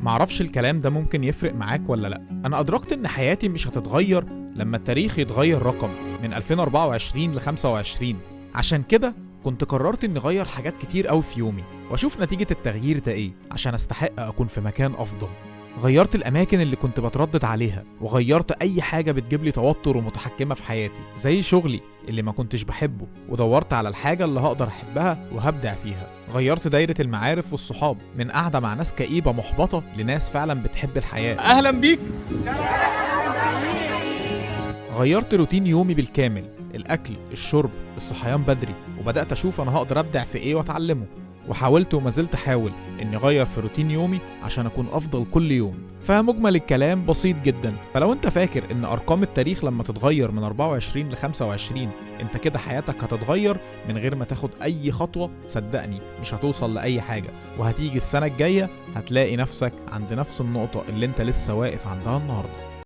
معرفش الكلام ده ممكن يفرق معاك ولا لأ. أنا أدركت إن حياتي مش هتتغير لما التاريخ يتغير رقم من 2024 ل 25، عشان كده كنت قررت إني أغير حاجات كتير أوي في يومي وأشوف نتيجة التغيير ده إيه عشان أستحق أكون في مكان أفضل. غيرت الأماكن اللي كنت بتردد عليها، وغيرت أي حاجة بتجيب لي توتر ومتحكمة في حياتي زي شغلي اللي ما كنتش بحبه، ودورت على الحاجة اللي هقدر أحبها وهبدع فيها. غيرت دايرة المعارف والصحاب من قاعدة مع ناس كئيبة محبطة لناس فعلا بتحب الحياة. أهلا بيك. غيرت روتين يومي بالكامل، الأكل، الشرب، الصحيان بدري، وبدأت أشوف أنا هقدر أبدع في إيه وأتعلمه. وحاولت وما زلت أحاول إني أغير في روتين يومي عشان أكون أفضل كل يوم. فمجمل الكلام بسيط جدا، فلو أنت فاكر إن أرقام التاريخ لما تتغير من 24 ل 25 أنت كده حياتك هتتغير من غير ما تاخد أي خطوة، صدقني مش هتوصل لأي حاجة، وهتيجي السنة الجاية هتلاقي نفسك عند نفس النقطة اللي أنت لسه واقف عندها النهاردة.